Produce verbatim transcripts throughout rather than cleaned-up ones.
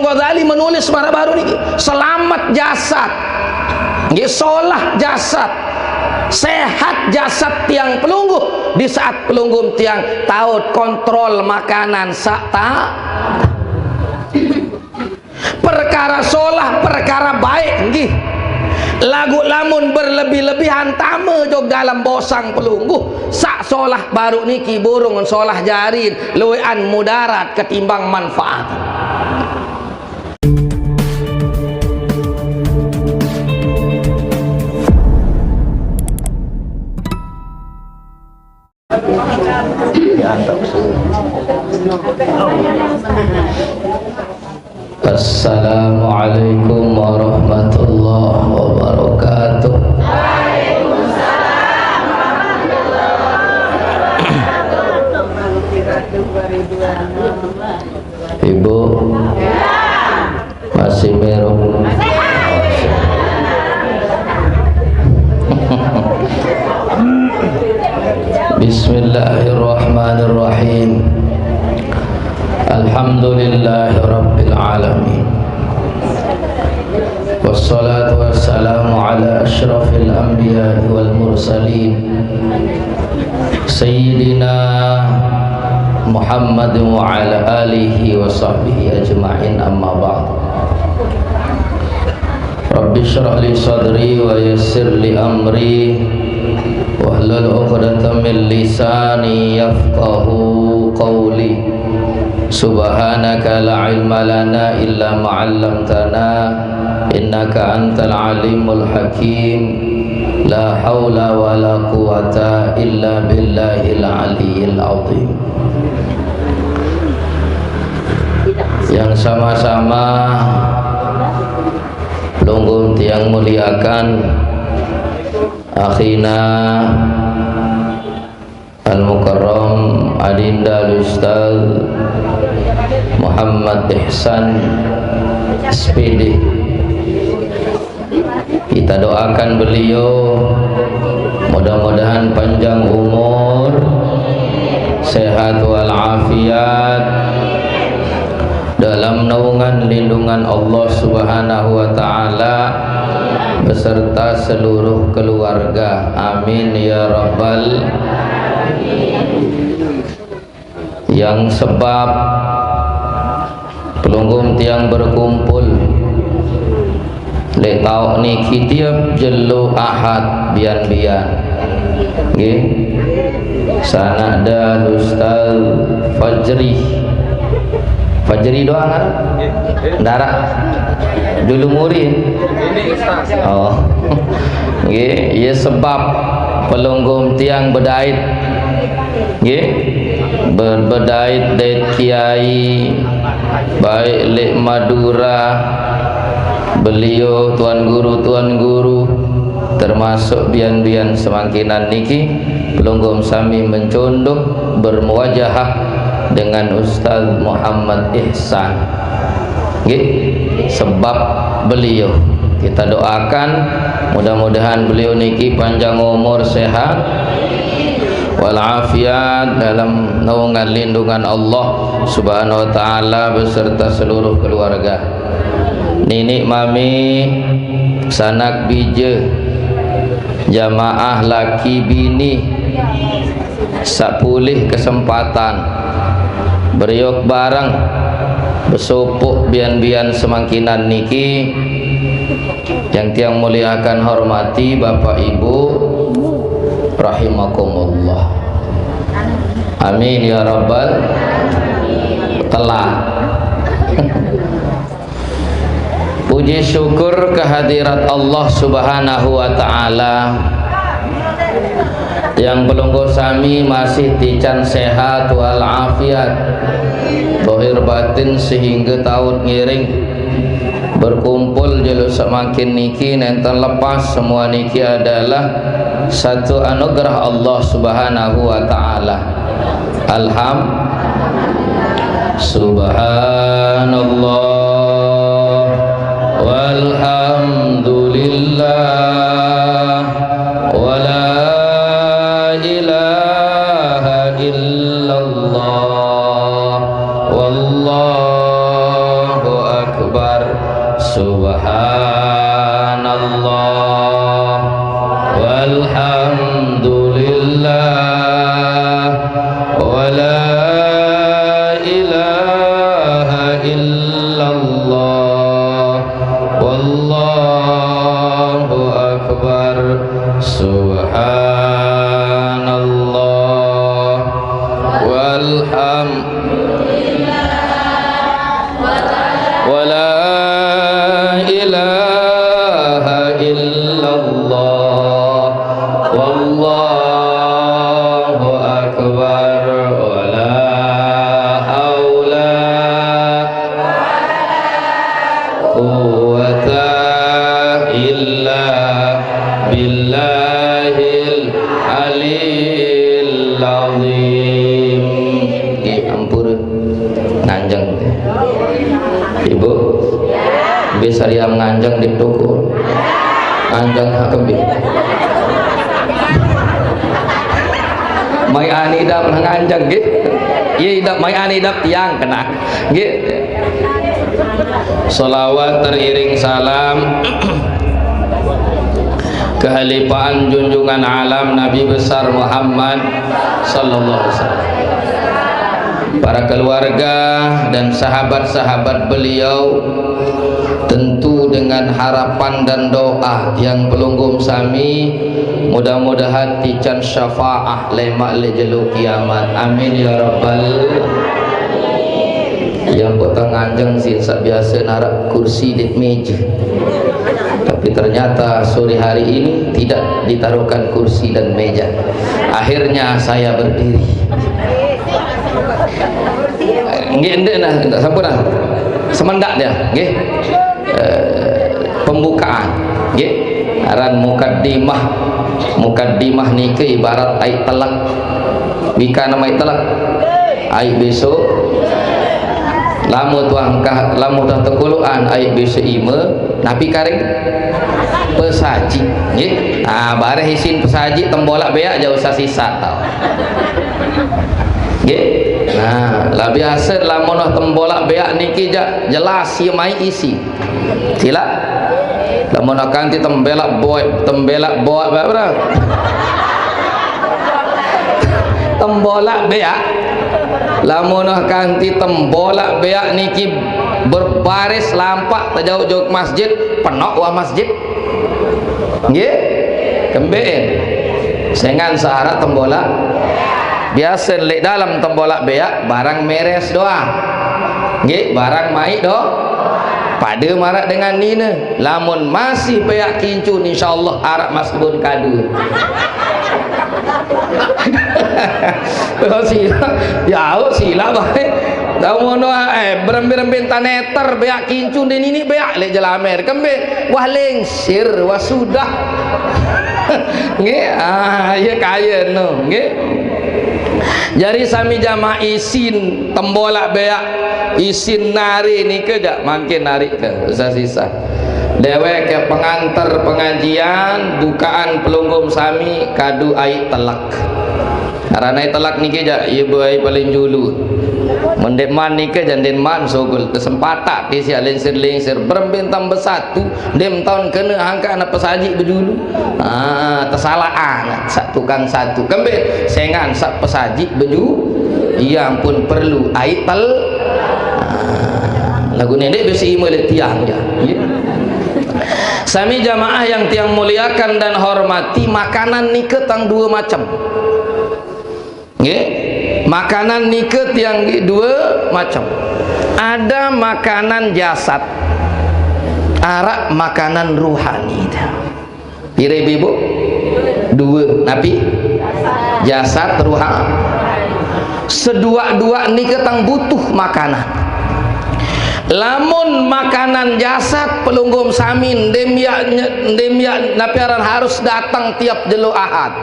Ghazali menulis mara baru niki, selamat jasad, nggih, solah jasad, sehat jasad tiang pelungguh di saat pelungguh tiang taut kontrol makanan sak ta-, perkara solah, perkara baik, nggih. Lagu lamun berlebih-lebihan tame jog dalam bosang pelungguh, sak solah baru niki burung solah jarin, luwean mudarat ketimbang manfaat. Assalamualaikum warahmatullahi wabarakatuh. Ibu, masih mirup? Bismillahirrahmanirrahim. Alhamdulillahirabbil alamin. Wassalatu wassalamu ala asyrafil anbiya'i wal mursalin, Sayyidina Muhammad wa ala alihi wa sahbihi ajma'in, amma ba'd. Rabbi shrah li sadri wa yassir li amri, wahlul uqdatam min lisani yafqahu qawli. Subhanaka la ilma lana illa ma 'allamtana, innaka antal alimul hakim. La haula wa la quwata illa billahil aliyil azim. Yang sama-sama pelungguh tiang muliakan, akhina Al-Mukarram Adinda Al-Ustaz Muhammad Ihsan, S P D. Kita doakan beliau mudah-mudahan panjang umur, sehat walafiat, dalam naungan lindungan Allah Subhanahu wa Ta'ala beserta seluruh keluarga. Amin ya rabbal. Yang sebab pelungguh tiang berkumpul lek tauk niki tiap jelo Ahad bian-bian. Nggih. Sanak da Ustaz Fajri. Fajri doang kan? Ndarak. Dulu murid. Oh. Nggih, ya sebab pelungguh tiang bedait. Nggih. Be-, bedait dait kiai baik lek Madura, beliau tuan guru, tuan guru, termasuk bian-bian semangkinan niki, pelungguh sami mencunduk bermuwajahah dengan Ustaz Muhammad Ihsan. Nggih, sebab beliau. Kita doakan mudah-mudahan beliau niki panjang umur, sehat walafiat dalam naungan lindungan Allah Subhanahu wa Ta'ala beserta seluruh keluarga. Ninik mami, sanak bija, jamaah laki bini, sapulih kesempatan beriuk bareng, besopok bian-bian semangkinan niki. Yang tiang muliakan, hormati Bapak Ibu rahimakumullah. Amin ya rabbal. Telat. Puji syukur kehadirat Allah Subhanahu wa Ta'ala yang pelungguh sami masih tican sehat walafiat, dohir batin sehingga taut ngiring berkumpul jelo semakin niki nenten lepas. Semua niki adalah satu anugerah Allah Subhanahu wa Ta'ala. Alham-, Subhanallah, walhamdulillah, wala ilaha illallah, wallahu akbar. Subhanallah, walhamdulillah, wala ilaha illallah, wallahu akbar. Subhanallah, walham-, wala ilaha illallah, wallahu akbar, wala haula quwwata illa billahil aliyil azim. Nggih, ampura. Nganjeng. Ibu, bisa dia nganjeng di toko. Nganjeng ha kembe. Mai ani idap nganjeng, nggih. Iya, idap, mai ani idap tiang kena. Nggih. Salawat teriring salam kehalifaan junjungan alam Nabi besar Muhammad sallallahu alaihi wasallam. Para keluarga dan sahabat-sahabat beliau, tentu dengan harapan dan doa yang pelungguh sami, mudah-mudahan tican syafaah lemak le jelo kiamat. Amin ya rabbal. Yang potong anjing sih, sak biasa narak kursi di meja. Tapi ternyata sore hari ini tidak ditaruhkan kursi dan meja. Akhirnya saya berdiri. Nggih, ndek nah, ndek sampun nah. Semendak dia, nggih. Eh, pembukaan, nggih. Aran mukaddimah. Mukaddimah niki ibarat ai telek. Bika nama ai telek? Ai besok. Lamun tuang kah, lamun dah tekuluan ai besok ime, napi karing? Pesaji, nggih. Nah, bareh isin pesaji tembolak beak jauh sasisa tau. Nggih. Nah, lah biasa lamun dah tembolak beak niki ja, jelas iye mai isi. Sila. Lamun dah kanti tembelak boy, tembelak boy, apa, apa? Tembolak beak. Lamun dah kanti tembolak beak niki berbaris lampak tejauh-jauh masjid, penok wah masjid. Nggih? Kembe'en. Sengan syarat tembolak. Biasa lek dalam tembolak beak, barang meres doang. Nggih, barang mai do. Pada marak dengan nina. Lamun masih beak kincun, insyaallah arak mas kebun kadu. Oh, sila. Ya, oh, sila baik. Lamun, eh, berembe-rembe taneter beak kincun de nini beak lek jelamer. Kembe, wah lengsir, wah sudah. Nggih, ah, iya kaya no, nggih. Jari sami jamaah isin tembolak beak, isin nari nike jak mangkin nari ke sisa-sisa. Dewek ke pengantar pengajian, bukaan pelungguh sami kadu ai telek. Aran ai telek niki jak, iya buai paling julu. Mendek man nike janden man sogol kesempatan ke sia lingsir-lingsir berembe tambah satu, dem taun kena angka anak pesaji bejulu. Ah, tesalah anak sak tukang satu. Kembe sengan sak pesaji beju. Iya ampun perlu ai tel. Ah, lagu nenek besi imel tiang ja. Nggih. Sami jamaah yang tiang muliakan dan hormati, makanan nike tang dua macam. Nggih. Makanan nike tiang nggih dua macam. Ada makanan jasad, arak makanan ruhani. Pire, Ibu? Dua. Napi? Jasad, ruha. Sedua-dua nike tang butuh makanan. Lamun makanan jasad pelungguh sami ndem ya, ndem ya napi aran harus datang tiap jelo Ahad.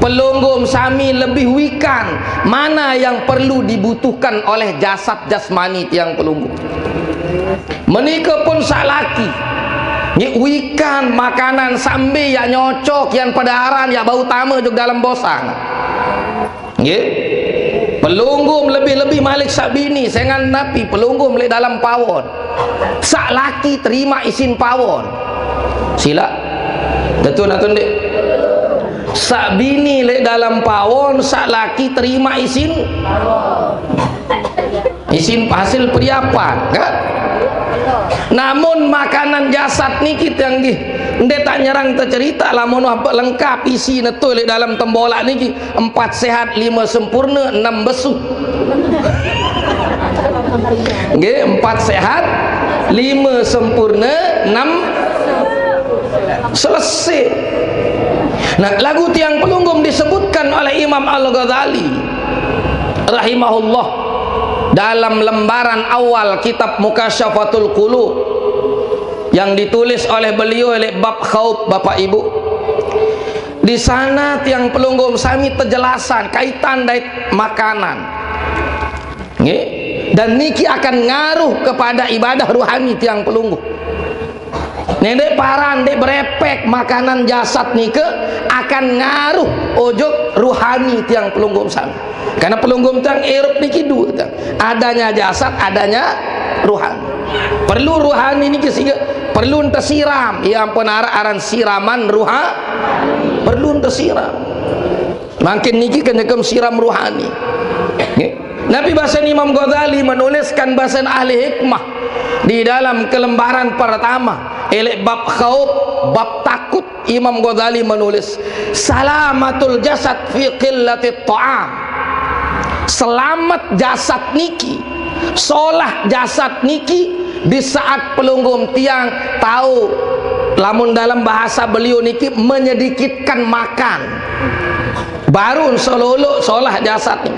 Pelungguh sami lebih wikan mana yang perlu dibutuhkan oleh jasad jasmani tiang pelungguh. Menika pun sak laki. Nggih, wikan makanan sambe ya nyocok yan pada aran ya bau tama jug dalam bosang. Nggih. Pelungguh lebih-lebih malik saq bini, sengaq napi pelungguh leq dalem pawon. Saq laki terima isin pawon. Silaq. Tetu atau ndeq? Saq bini leq dalem pawon, saq laki terima isin. Isin hasil periapan, kan? Namun makanan jasad niki tiang nggih, ndeq taq nyerang tecerita, lamun wah lengkap isine tuh leq dalem tembolaq niki, empat sehat, lime sempurne, enam besu. Nggih, empat sehat, lime sempurne, enam selesai. Nah, laguq tiang pelungguh disebutkan oleh Imam Al-Ghazali rahimahullah dalam lembaran awal kitab Mukasyafatul Qulub yang ditulis oleh beliau leq bab khauf, Bapak Ibu. Di sana tiang pelungguh sami tejelasan kaitan dait makanan. Nggih. Dan niki akan ngaruh kepada ibadah ruhani tiang pelungguh. Ndeq paran, ndeq berepek makanan jasad nike akan ngaruh ojok ruhani tiang pelungguh sami. Karena pelungguh tiang irup niki due tiang. Adanya jasad, adanya ruhani. Perlu ruhani niki sehingga perlu ente siram. Ya ampun, araq aran siraman ruha-, perlu ente siram. Mangkin niki kenyekem siram ruhani. Nggih. Napi basen Imam Ghazali menuliskan basen ahli hikmah di dalam kelembaran pertama, eleq bab khauf, bab takut, Imam Ghazali menulis, "Salamatul jasad fi qillatit ta'am." Selamet jasad niki, solah jasad niki di saat pelungguh tiang tao, lamun dalam bahasa beliau niki, menyedikitkan makan. Baruq seloloq solah jasad ni.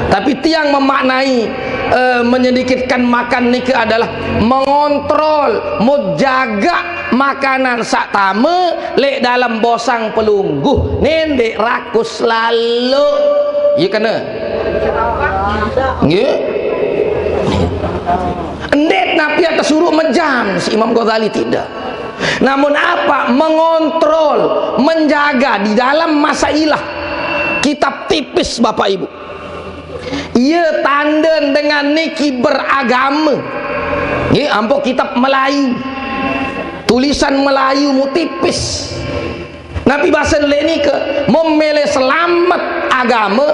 Tapi tiang memaknai, eh, menyedikitkan makan niki adalah mengontrol, mut jagaq makanan saq tame leq dalem bosang pelungguh, ndeq rakus lalo. Ye kene? Nggih. Ndeq napi tesuruq mejam si Imam Ghazali, tidak. Namun apa? Mengontrol, menjaga di dalam masa ilah. Kitab tipis, Bapak Ibu. Ye tanden dengan niki beragame. Nggih, ampoq kitab Melayu. Tulisan Melayu mu tipis. Napi basen leq nike, memele selamet agame,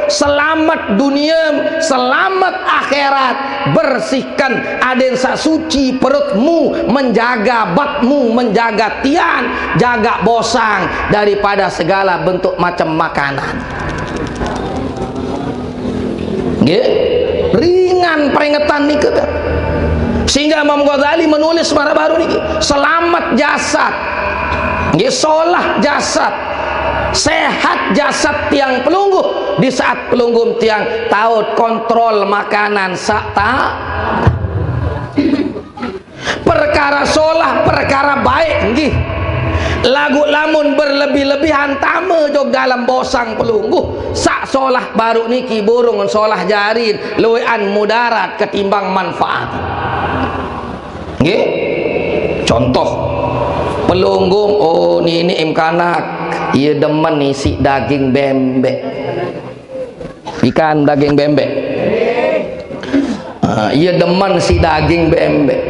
selamet dunie, selamet akhirat, bersihkan aden saq suci perutmu, menjaga batmu, menjaga tian, jaga bosang daripada segala bentuk macam makanan. Nggih. Ringan peringetan nike, ta. Sehingga Imam Ghazali menulis maraq baruq niki, selamet jasad. Nggih, solah jasad. Sehat jasad tiang pelungguh di saat pelungguh tiang taut kontrol makanan saq ta-, perkara solah, perkara baik, nggih. Laguq lamun berlebih-lebihan tame jok dalem bosang pelungguh, saq solah baruq niki burung solah jarin, lueqan mudarat ketimbang manfaat. Nggih. Contoh, pelungguh, oh, niniq imkanak, ie demen isiq daging bembeq. Ikan daging bembeq. Ah, ie demen siq daging bembeq.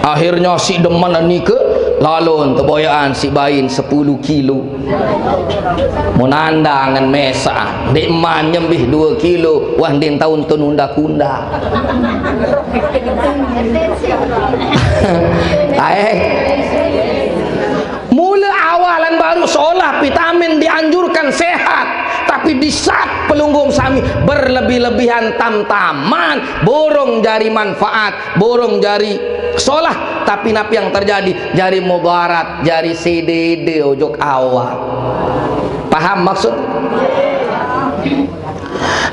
Akhirnya siq demen nike, lalo teboyaqan siq bain sepulu kilo. Mun andang ngen mesaq, ndeqman nyembih due kilo, wah, ndin taun tun undak-undak. Ae. Mule awalan baruq solah, vitamin dianjurkan sehat, tapi di saat pelungguh sami berlebih-lebihan tam-taman, burung jari manfaat, burung jari solah, tapi napi yang terjadi? Jari mudarat, jari sedede ojok awak. Paham maksud?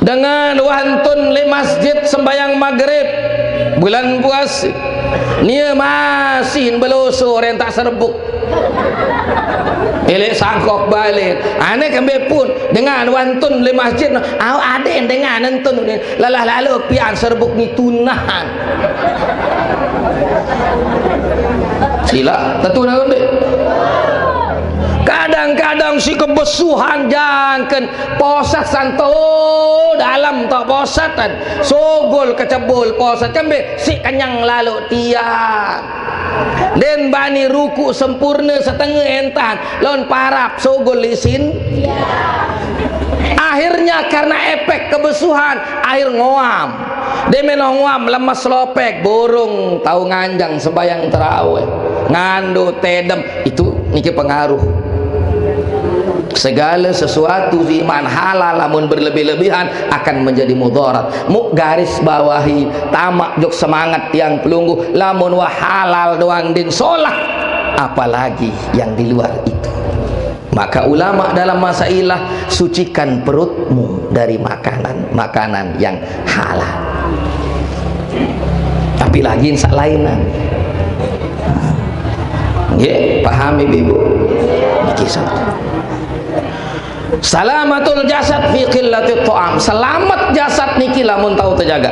Dengan wah entun leq masjid sembahyang magrib, bulan puase, nie masih beloso rentak serbuk. Eleq sangkok balen. Ane kembe pun dengan wah entun leq masjid, au ade dengan entun. Lalah lalo pian serbuk ni tunahan. Sila, tetu dah, Bek. Kadang-kadang Yang si kebesuhan jangken posat santo dalam to posatan. Sogol kecebol posat kembe si kenyang lalu tiang. Den bani ruku sempurna setenge entan lon parap sogol lisin. Akhirnya karena efek kebesuhan, akhir ngoam. Dia melo ngoam lemes lopek, borong tau nganjang sembahyang terawih. Ngando tedem, itu niki pengaruh. Segala sesuatu iman halal lamun berlebih-lebihan akan menjadi mudarat. Mu garis bawahi, tamak jok semangat tiang pelungguh, lamun wah halal doang din solah, apalagi yang di luar itu. Maka ulama dalam masailah, sucikan perutmu dari makanan-makanan yang halal. Tapi lagi yang lainan. Nggih, pahami Ibu. Niki satu. Salamatul jasad fi qillatit ta'am. Selamat jasad niki lamun tau terjaga.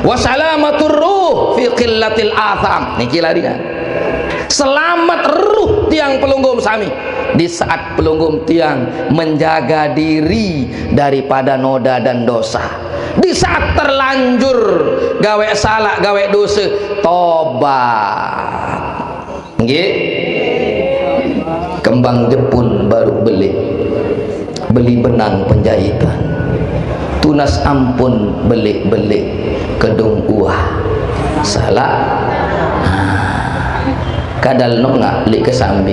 Wa salamatur ruh fi qillatil atham. Niki larian. Selamat ruh tiang pelungguh sami di saat pelungguh tiang menjaga diri daripada noda dan dosa. Di saat terlanjur gawe salah, gawe dosa, tobat. Nggih. Kembang jepun baru beli. Beli benang penjahitan. Tunas ampun beli-beli kedung uah. Salah. Kadal nongak li kesambi.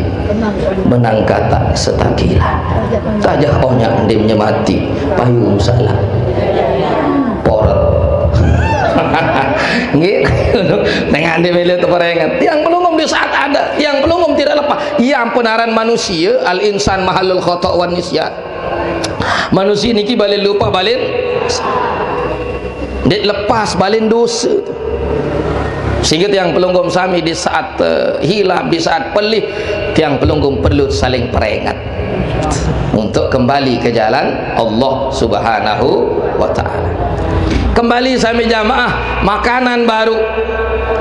Benang kata setakila. Tajah onya ndim nyemati payung salah. Porot. Nggih. Tengah dia bela tu parengat. Tiang pelungguh di saat ada, tiang pelungguh tidak lepas. Ia ampun aran manusia, al insan mahalul khata wan nisyan. Manusia niki balen lupa, balen ndik lepas, balen dosa. Sehingga tiang pelungguh sami di saat eh, hilang, di saat pelih, tiang pelungguh perlu saling peringat untuk kembali ke jalan Allah Subhanahu wa Ta'ala. Kembali sami jamaah, makanan baru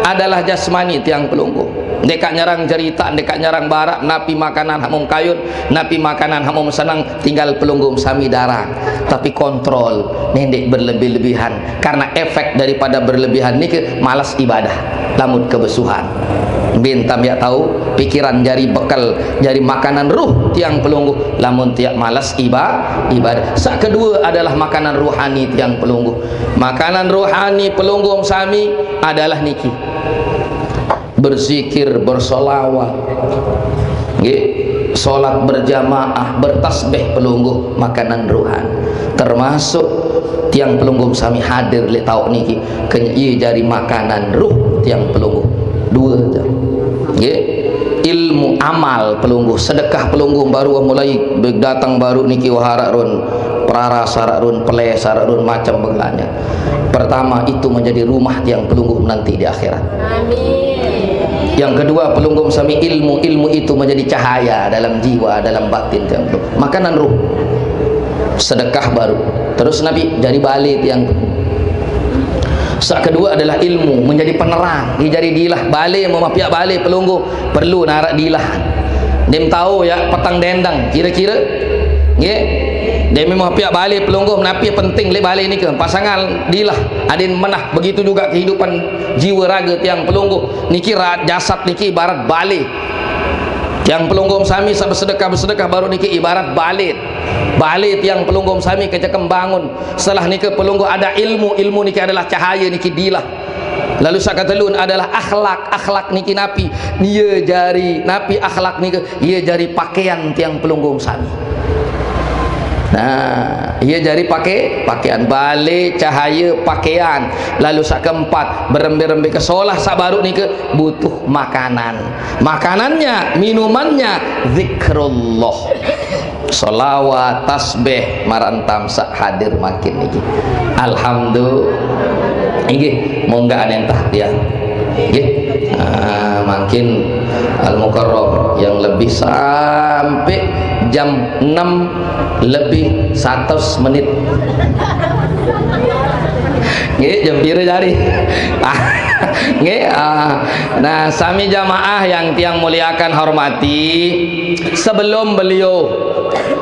adalah jasmani tiang pelungguh. Ndeka nyerang cerita, ndeka nyerang barak, napi makanan hamum kayun, napi makanan hamum senang, tinggal pelungguh sami darang. Tapi kontrol, nendek berlebih-lebihan. Karena efek daripada berlebihan niki malas ibadah. Lamun kebesuhan. Bin tam yak tahu, pikiran jari bekal, jari makanan ruh tiang pelungguh. Lamun tiak malas iba, ibadah. Sak kedua adalah makanan ruhani tiang pelungguh. Makanan ruhani pelungguh sami adalah niki. Berzikir, bersolawat. Nggih, solat berjamaah, bertasbih pelungguh makanan ruhani. Termasuk tiang pelungguh sami hadir li tauk niki, kenya iya jari makanan ruh tiang pelungguh. Dua tu. Nggih. Ilmu amal pelungguh, sedekah pelungguh baru mulai datang baru niki wah arak run peraras, arak run peles, arak run macam begalanya. Pertama, itu menjadi rumah tiang pelungguh nanti di akhirat. Amin. Yang kedua, pelungguh sami ilmu, ilmu itu menjadi cahaya dalam jiwa, dalam batin tiang pelungguh. Makanan ruh. Sedekah baru. Terus Nabi jari balik tiang pelungguh. Sak kedua adalah ilmu, menjadi penerang. Ia jari dilah balik, memapiak balik pelungguh, perlu narak dilah. Dem tahu ya petang dendang kira-kira. Nggih. Dem memapiak balik pelungguh, napi penting le balik nika. Pasangan dilah adin menah. Begitu juga kehidupan jiwa raga tiang pelungguh. Niki rat jasad niki ibarat balik. Tiang pelungguh sami sa bersedekah, bersedekah baru niki ibarat balik. Balik tiang pelungguh sami ke cekem bangun. Setelah niki pelungguh ada ilmu, ilmu niki adalah cahaya niki dilah. Lalu sak ketelun adalah akhlak, akhlak niki napi. Ia jari napi akhlak niki, ia jari pakaian tiang pelungguh sami. Nah, ia jari pakai pakaian balik cahaya pakaian. Lalu sak keempat berembe-rembe kesolah sak baru niki butuh makanan. Makanannya, minumannya zikrullah. Salawat, tasbih, marantam sak hadir makin niki. Alhamdulillah. Inggih, mongga anentah tiang. Inggih. Ah, makin Al Mukarram yang lebih sampai jam enam lebih satu menit. Nggih, jam pira jari? Ah, nggih, ah. Nah, sami jamaah yang tiang muliakan, hormati, sebelum beliau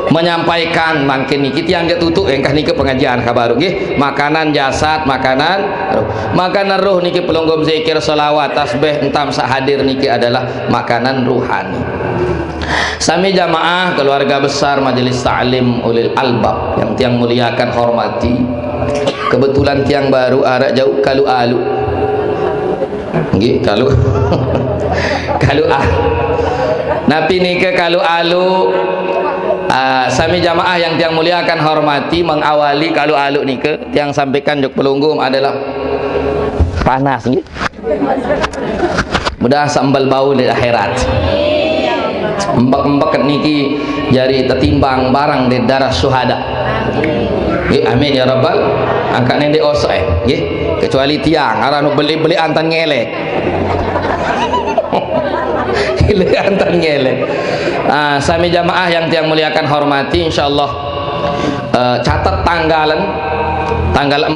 menyampaikan mangkin niki, tiang jek tutup engkah niki pengajian kabaru nggih. Makanan jasad, makanan roh. Makanan roh niki pelungguh zikir, selawat, tasbih, entam sak hadir niki adalah makanan ruhani. Sami jamaah keluarga besar Majelis Taklim Ulil Albab yang tiang muliakan, hormati. Kebetulan tiang baru arak jauh kalu alu. Nggih, kalu kalu ah. Napi nika kalu alu? Ah, sami jamaah yang tiang muliakan, hormati, mengawali kalu alu nika tiang sampaikan jok pelungguh adalah panas nggih. Mudah sambal bau di akhirat. Empek-empek niki jari tetimbang barang di darah syuhada. Nggih, amin ya rabbal. Angkat nende osok eh, nggih. Kecuali tiang, arah nu beli-beli antan ngelek. Beli antan ngelek. Ah, sami jamaah yang tiang muliakan, hormati, insyaallah, eh, catat tanggalan, tanggal